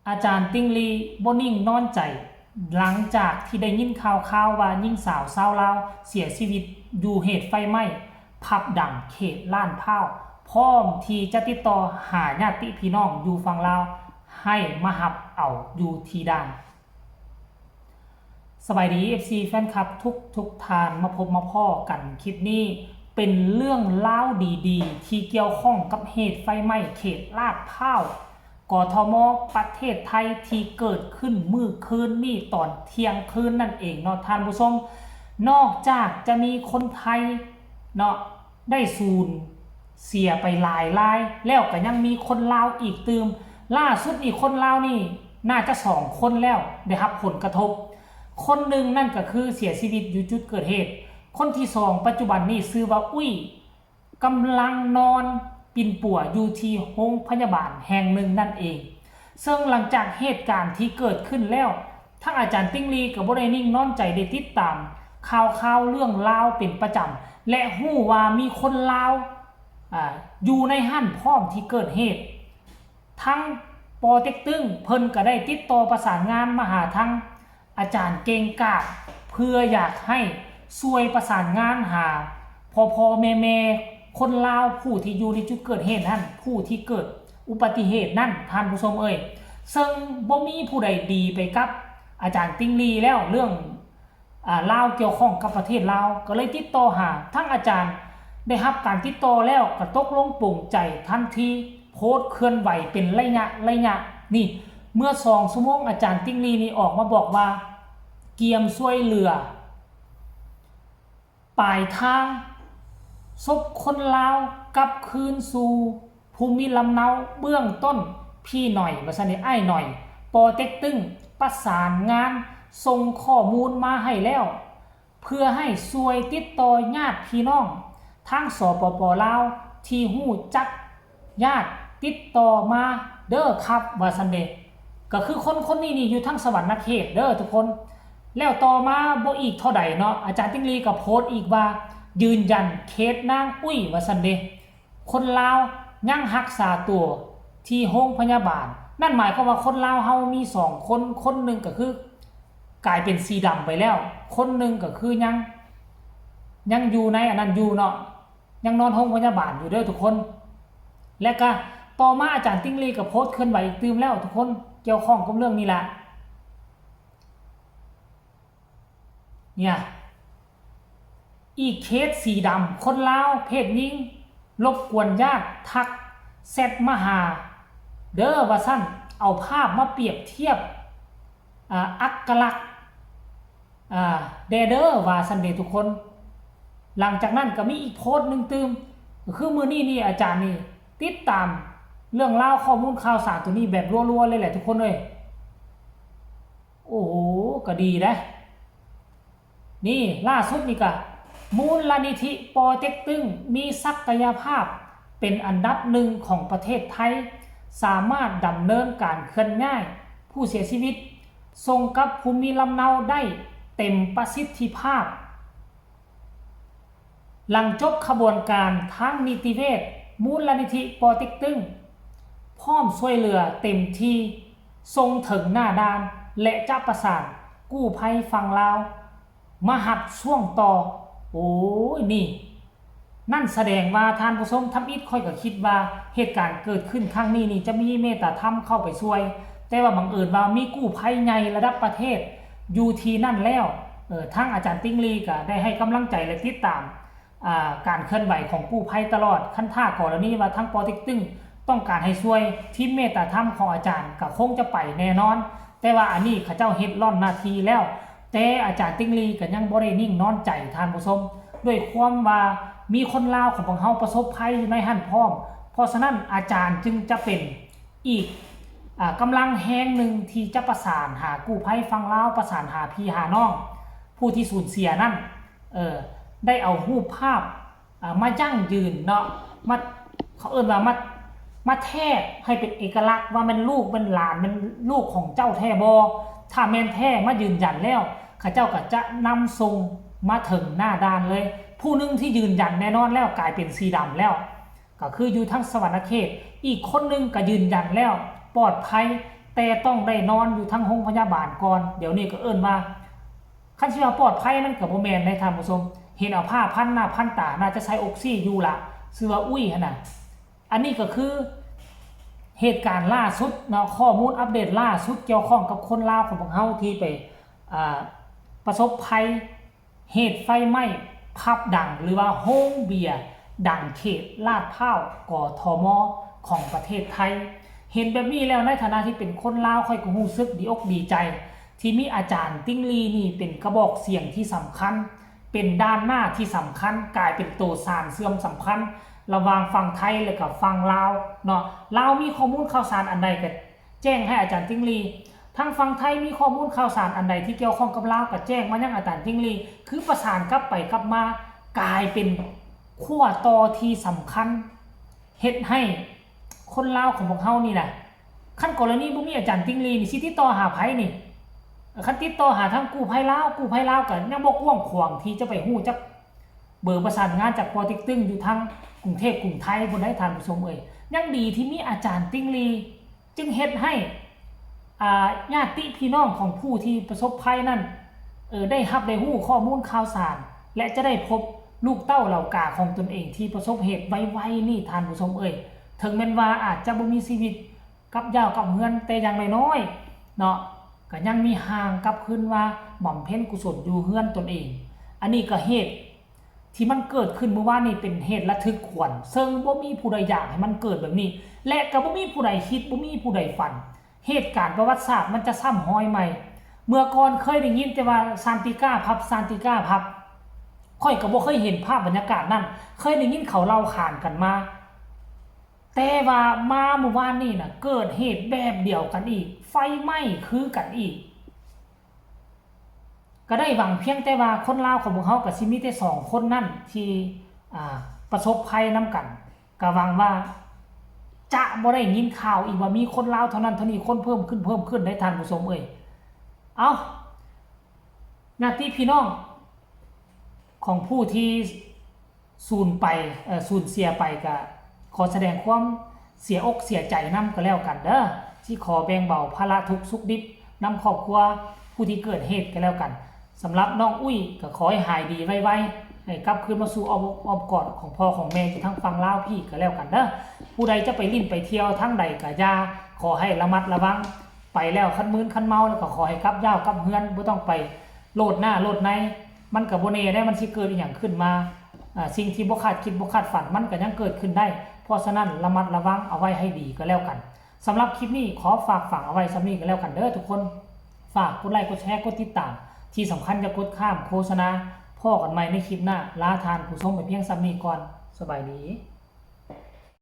ອາຈານຕິ່ງລີບໍ່ນິ່ງນອນໃຈ ຫຼັງຈາກທີ່ໄດ້ຍິນຂ່າວຄາວວ່າຍິງສາວຊາວລາວເສຍຊີວິດຢູ່ເຫດໄຟໄໝ້ຜັບດັງເຂດລາດພ້າວ ພ້ອມທີ່ຈະຕິດຕໍ່ຫາຍາດຕິພີ່ນ້ອງຢູ່ຝັ່ງລາວໃຫ້ມາຮັບເອົາຢູ່ທີ່ດ່ານ. ສະບາຍດີ ເອັຟຊີ ແຟນຄລັບທຸກໆທ່ານ ມາພົບມາພໍ້ກັນຄລິບນີ້ ເປັນເລື່ອງລາວດີໆ ທີ່ກ່ຽວຂ້ອງກັບເຫດໄຟໄໝ້ເຂດລາດພ້າວ ກທມ ປະເທດໄທ ທີ່ເກີດຂຶ້ນມື້ຄືນນີ້ຕອນທ່ຽງຄືນນັ້ນເອງເນາະທ່ານຜູ້ຊົມ. ນອກຈາກຈະມີຄົນໄທເນາະ ໄດ້ສູນເສຍໄປຫຼາຍລາຍ ແລ້ວກໍຍັງມີຄົນລາວອີກຕື່ມ. ລ່າສຸດນີ້ຄົນລາວນີ້ໜ້າຈະສອງຄົນແລ້ວໄດ້ຮັບຜົນກະທົບ. ຄົນໜຶ່ງນັ້ນກໍຄືເສຍຊີວິດຢູ່ຈຸດເກີດເຫດ. ຄົນທີສອງປັດຈຸບັນນີ້ຊື່ວ່າ ອຸ້ຍ ກຳລັງນອນປິ່ນປົວຢູ່ທີ່ໂຮງພະຍາບານແຫ່ງໜຶ່ງນັ້ນເອງ. ເຊິ່ງຫຼັງຈາກເຫດການທີ່ເກີດຂຶ້ນແລ້ວ ທາງອາຈານຕິ່ງລີກໍບໍ່ໄດ້ນິ່ງນອນໃຈ ໄດ້ຕິດຕາມຂ່າວຄາວເລື່ອງລາວເປັນປະຈຳ ແລະ ຮູ້ວ່າມີຄົນລາວ ອາ ຢູ່ໃນຫັ້ນພ້ອມທີ່ເກີດເຫດ. ທາງ ປ.ເຕັກຕຶ້ງ ເພິ່ນກໍໄດ້ຕິດຕໍ່ປະສານງານມາຫາທາງອາຈານເກັ່ງກາດ ເພື່ອຢາກໃຫ້ຊ່ວຍປະສານງານຫາພໍ່ໆແມ່ໆຄົນລາວຜູ້ທີ່ຢູ່ໃນຈຸດເກີດເຫດນັ້ນ ຜູ້ທີ່ເກີດອຸບັດຕິເຫດນັ້ນ ທ່ານຜູ້ຊົມເອີຍ. ເຊິ່ງບໍ່ມີຜູ້ໃດດີໄປກັບອາຈານຕິ່ງລີແລ້ວ ເລື່ອງ ອາ ລາວກ່ຽວຂ້ອງກັບປະເທດລາວ ກໍເລີຍຕິດຕໍ່ຫາທາງອາຈານ ໄດ້ຮັບການຕິດຕໍ່ແລ້ວກໍຕົກລົງປົງໃຈທັນທີ ໂພສເຄື່ອນໄຫວເປັນໄລຍະໄລຍະ. ນີ້ ເມື່ອສອງຊົ່ວໂມງ ອາຈານຕິ່ງລີນີ້ອອກມາບອກວ່າ ກຽມຊ່ວຍເຫຼືອ ປາຍທາງ ສົບຄົນລາວກັບຄືນສູ່ພູມິລຳເນົາເບື້ອງຕົ້ນ ພີ່ໜ້ອຍ ວ່າຊັ້ນເດ ອ້າຍໜ້ອຍ ປ.ເຕັກຕຶ້ງ ປະສານງານສົ່ງຂໍ້ມູນມາໃຫ້ແລ້ວ ເພື່ອໃຫ້ຊ່ວຍຕິດຕໍ່ຍາດພີ່ນ້ອງທາງ ສປປ ລາວ ທີ່ຮູ້ຈັກ ຍາດຕິດຕໍ່ມາເດີຄັບ ວ່າຊັ້ນເດ. ກໍຄືຄົນຄົນນີ້ນີ້ຢູ່ທາງສະຫວັນນະເຂດເດີທຸກຄົນ. ແລ້ວຕໍ່ມາບໍ່ອີກເທົ່າໃດເນາະ ອາຈານຕິ່ງລີກໍໂພສອີກວ່າ ຢືນຢັນເຄສນາງອຸ້ຍ ວ່າຊັ້ນເດ. ຄົນລາວຍັງຮັກສາຕົວທີ່ໂຮງພະຍາບານ. ນັ້ນໝາຍຄວາມວ່າຄົນລາວເຮົາມີສອງຄົນ, ຄົນໜຶ່ງກໍຄືກາຍເປັນສີດຳໄປແລ້ວ, ຄົນໜຶ່ງກໍຄືຍັງ, ຍັງຢູ່ໃນອັນນັ້ນຢູ່ເນາະ. ຍັງນອນໂຮງພະຍາບານຢູ່ເດີທຸກຄົນ. ແລະກະຕໍ່ມາອາຈານຕິ່ງລີກໍໂພສເຄື່ອນໄຫວອີກຕື່ມແລ້ວທຸກຄົນ ກ່ຽວຂ້ອງກັບເລື່ອງນີ້ລະ. ເນຍ ອີກເຄສສີດຳ ຄົນລາວເພດຍິງລົບກວນຍາດທັກແຊັດມາຫາເດີວ່າຊັ້ນ. ເອົາພາບມາປຽບທຽບ ອາ ອັກກະລັກ ອາ ແດ່ເດີວ່າຊັ້ນເດທຸກຄົນ. ຫຼັງຈາກນັ້ນກໍມີອີກໂພສໜຶ່ງຕື່ມ ກໍຄືມື້ນີ້ນີ້ອາຈານນີ້ຕິດຕາມເລື່ອງລາວຂໍ້ມູນຂ່າວສານໂຕນີ້ແບບລົວໆເລີຍແຫຼະທຸກຄົນເອີຍ. ໂອ້ໂຫ ກໍດີເດ້. ນີ້ລ່າສຸດນີ້ກະ ມູນລະນິທິ ປ.ເຕັກຕຶ້ງ ມີສັກກະຍະພາບເປັນອັນດັບໜຶ່ງຂອງປະເທດໄທ ສາມາດດຳເນີນການເຄື່ອນຍ້າຍຜູ້ເສຍຊີວິດ ສົ່ງກັບພູມິລຳເນົາໄດ້ເຕັມປະສິດທິພາບ. ຫຼັງຈົບຂະບວນການທາງນິຕິເວດ, ມູນລະນິທິ ປ.ເຕັກຕຶ້ງ ພ້ອມຊ່ວຍເຫຼືອເຕັມທີ່ ສົ່ງເຖິງໜ້າດ່ານ ແລະ ຈະປະສານກູ້ໄພຝັ່ງລາວມາຮັບຊ່ວງຕໍ່. ໂອ້ຍ ນີ້ ນັ້ນສະແດງວ່າ ທ່ານຜູ້ຊົມ, ທຳອິດຂ້ອຍກໍຄິດວ່າເຫດການເກີດຂຶ້ນຄັ້ງນີ້ນີ້ຈະມີເມດຕາທຳເຂົ້າໄປຊ່ວຍ, ແຕ່ວ່າບັງເອີນວ່າມີກູ້ໄພໃຫຍ່ລະດັບປະເທດຢູ່ທີ່ນັ້ນແລ້ວ. ເອີ ທາງອາຈານຕິ່ງລີກໍໄດ້ໃຫ້ກຳລັງໃຈ ແລະ ຕິດຕາມ ອາ ການເຄື່ອນໄຫວຂອງກູ້ໄພຕະຫຼອດ. ຄັນຖ້າກໍລະນີວ່າທາງ ປ.ເຕັກຕຶ້ງ ຕ້ອງການໃຫ້ຊ່ວຍ, ທີມເມດຕາທຳຂອງອາຈານກໍຄົງຈະໄປແນ່ນອນ. ແຕ່ວ່າອັນນີ້ເຂົາເຈົ້າເຮັດລ່ອນໜ້າທີ່ແລ້ວ, ແຕ່ອາຈານຕິ່ງລີກໍຍັງບໍ່ໄດ້ນິ່ງນອນໃຈ, ທ່ານຜູ້ຊົມ, ດ້ວຍຄວາມວ່າມີຄົນລາວຂອງພວກເຮົາປະສົບໄພຢູ່ໃນຫັ້ນພ້ອມ. ເພາະສະນັ້ນອາຈານຈຶ່ງຈະເປັນອີກ ອາ ກຳລັງແຮງໜຶ່ງທີ່ຈະປະສານຫາກູ້ໄພຝັ່ງລາວ, ປະສານຫາພີ່ຫານ້ອງຜູ້ທີ່ສູນເສຍນັ້ນ. ເອີ ໄດ້ເອົາຮູບພາບ ອາ ມາຢັ້ງຢືນເນາະ, ມາ ເຂົາເອີ້ນວ່າມາ ມາແທກໃຫ້ເປັນເອກະລັກວ່າແມ່ນລູກແມ່ນຫຼານ ແມ່ນລູກຂອງເຈົ້າແທ້ບໍ່? ຖ້າແມ່ນແທ້ມາຢືນຢັນແລ້ວ ເຂົາເຈົ້າກໍຈະນຳສົ່ງມາເຖິງໜ້າດ່ານເລີຍ. ຜູ້ໜຶ່ງທີ່ຢືນຢັນແນ່ນອນແລ້ວ ກາຍເປັນສີດຳແລ້ວ ກໍຄືຢູ່ທາງສະຫວັນນະເຂດ, ອີກຄົນໜຶ່ງກໍຢືນຢັນແລ້ວ ປອດໄພ, ແຕ່ຕ້ອງໄດ້ນອນຢູ່ທັງໂຮງພະຍາບານກ່ອນ. ດຽວນີ້ກໍເອີ້ນວ່າ ຄັນຊິວ່າປອດໄພມັນກໍບໍ່ແມ່ນໃດທ່ານຜູ້ຊົມ, ເຫັນເອົາຜ້າພັນໜ້າພັນຕາ ໜ້າຈະໃສ່ອົກຊີຢູ່ລະ, ຊື່ວ່າອຸ້ຍຫັ້ນນະ. ອັນນີ້ກໍຄືເຫດການລ່າສຸດເນາະ, ຂໍ້ມູນອັບເດດລ່າສຸດກ່ຽວຂ້ອງກັບຄົນລາວຂອງພວກເຮົາທີ່ໄປ ອ່າ ປະສົບໄພ ເຫດໄຟໄໝ້ຜັບດັງ ຫຼືວ່າໂຮງເບຍດັງເຂດລາດພ້າວ ກທມ ຂອງປະເທດໄທ. ເຫັນແບບນີ້ແລ້ວ ໃນຖານະທີ່ເປັນຄົນລາວ ຂ້ອຍກໍຮູ້ສຶກດີອົກດີໃຈ ທີ່ມີອາຈານຕິ່ງລີນີ້ເປັນກະບອກສຽງທີ່ສຳຄັນ, ເປັນດ່ານໜ້າທີ່ສຳຄັນ, ກາຍເປັນໂຕສານເຊື່ອມສຳພັນລະຫວ່າງຝັ່ງໄທ ແລະກະຝັ່ງລາວເນາະ. ລາວມີຂໍ້ມູນຂ່າວສານອັນໃດກໍ ແຈ້ງໃຫ້ອາຈານຕິ່ງລີ, ທາງຝັ່ງໄທມີຂໍ້ມູນຂ່າວສານອັນໃດທີ່ກ່ຽວຂ້ອງກັບລາວ ກໍແຈ້ງມາຍັງອາຈານຕິ່ງລີ, ຄືປະສານກັບໄປກັບມາ ກາຍເປັນຂົ້ວຕໍ່ທີ່ສຳຄັນ ເຮັດໃຫ້ຄົນລາວຂອງພວກເຮົານີ້ນະ, ຄັນກໍລະນີບໍ່ມີອາຈານຕິ່ງລີນີ້ ຊິຕິດຕໍ່ຫາໃຜນີ້? ຄັນຕິດຕໍ່ຫາທາງກູ້ໄພລາວ, ກູ້ໄພລາວກໍຍັງບໍ່ກວ້າງຂວາງທີ່ຈະໄປຮູ້ຈັກເບີປະສານງານຈາກ ປໍເຕັກຕຶງ ຢູ່ທາງກຸງເທບກຸງໄທພຸ້ນໃດ໋ທ່ານຜູ້ຊົມເອີຍ. ຍັງດີທີ່ມີອາຈານຕິ່ງລີ ຈຶ່ງເຮັດໃຫ້ ອາ ຍາດຕິພີ່ນ້ອງຂອງຜູ້ທີ່ປະສົບໄພນັ້ນ ເອີ ໄດ້ຮັບໄດ້ຮູ້ຂໍ້ມູນຂ່າວສານ ແລະ ຈະໄດ້ພົບລູກເຕົ້າເຫຼົ່າກາຂອງຕົນເອງທີ່ປະສົບເຫດໄວໆນີ້ ທ່ານຜູ້ຊົມເອີຍ. ເຖິງແມ່ນວ່າອາດຈະບໍ່ມີຊີວິດກັບຢາວກັບເຮືອນແຕ່ຢ່າງນ້ອຍໆເນາະ, ກໍຍັງມີຮ່າງກັບຄືນມາບຳເພັນກຸສົນຢູ່ເຮືອນຕົນເອງ. ອັນນີ້ກໍເຫດ ທີ່ມັນເກີດຂຶ້ນມື້ວານນີ້ເປັນເຫດລະທຶກຂວັນ ເຊິ່ງບໍ່ມີຜູ້ໃດຢາກໃຫ້ມັນເກີດແບບນີ້ ແລະ ກໍບໍ່ມີຜູ້ໃດຄິດ ບໍ່ມີຜູ້ໃດຝັນ ເຫດການປະຫວັດສາດມັນຈະຊ້ຳຮອຍໃໝ່. ເມື່ອກ່ອນເຄີຍໄດ້ຍິນແຕ່ວ່າຊານຕິກາຜັບ ຊານຕິກາຜັບ, ຂ້ອຍກໍບໍ່ເຄີຍເຫັນພາບບັນຍາກາດນັ້ນ, ເຄີຍໄດ້ຍິນເຂົາເລົ່າຂານກັນມາ. ແຕ່ວ່າມາມື້ວານນີ້ນະ ເກີດເຫດແບບດຽວກັນອີກ, ໄຟໄໝ້ຄືກັນອີກ. ກໍໄດ້ຫວັງພຽງແຕ່ວ່າຄົນລາວຂອງພວກເຮົາກໍຊິມີແຕ່ສອງຄົນນັ້ນທີ່ ອ່າ ປະສົບໄພນຳກັນ, ກໍຫວັງວ່າຈະບໍ່ໄດ້ຍິນຂ່າວອີກວ່າມີຄົນລາວເທົ່ານັ້ນເທົ່ານີ້ຄົນເພີ່ມຂຶ້ນ ເພີ່ມຂຶ້ນໄດ໋ທ່ານຜູ້ຊົມເອີຍ. ເອົ້າ ຍາດຕິພີ່ນ້ອງຂອງຜູ້ທີ່ ສູນໄປ ເອີ ສູນເສຍໄປ ກະຂໍສະແດງຄວາມເສຍອົກເສຍໃຈນຳກໍແລ້ວກັນເດີ. ຊິຂໍແບ່ງເບົາພາລະທຸກສຸກດິບນຳຄອບຄົວຜູ້ທີ່ເກີດເຫດກໍແລ້ວກັນ. ສຳລັບນ້ອງອຸ້ຍກໍຂໍໃຫ້ຫາຍດີໄວໆ ໃຫ້ກັບຄືນມາສູ່ອ້ອມອົກອ້ອມກອດຂອງພໍ່ຂອງແມ່ທີ່ທາງຝັ່ງລາວພີ້ກໍແລ້ວກັນເດີ. ຜູ້ໃດຈະໄປຫຼິ້ນໄປທ່ຽວທາງໃດກໍຢ່າ, ຂໍໃຫ້ລະມັດລະວັງ. ໄປແລ້ວຄັນມຶນຄັນເມົາແລ້ວກໍຂໍໃຫ້ກັບຢາວກັບເຮືອນ, ບໍ່ຕ້ອງໄປໂລດໜ້າໂລດໃນ. ມັນກໍບໍ່ແນ່ເດ້ ມັນຊິເກີດອີ່ຫຍັງຂຶ້ນມາ. ອາ ສິ່ງທີ່ບໍ່ຄາດຄິດບໍ່ຄາດຝັນມັນກໍຍັງເກີດຂຶ້ນໄດ້. ເພາະສະນັ້ນ ລະມັດລະວັງເອົາໄວ້ໃຫ້ດີກໍແລ້ວກັນ. ສຳລັບຄລິບນີ້ຂໍຝາກຝັງເອົາໄວ້ສ່ຳນີ້ກໍແລ້ວກັນເດີທຸກຄົນ. ຝາກກົດໄລ ກົດແຊ ກົດຕິດຕາມ, ທີ່ສຳຄັນຢ່າກົດຂ້າມໂຄສະນາ. ພໍ້ກັນໃໝ່ໃນຄລິບໜ້າ. ລາທ່ານຜູ້ຊົມໄປພຽງສ່ຳນີ້ກ່ອນ. ສະບາຍດີ.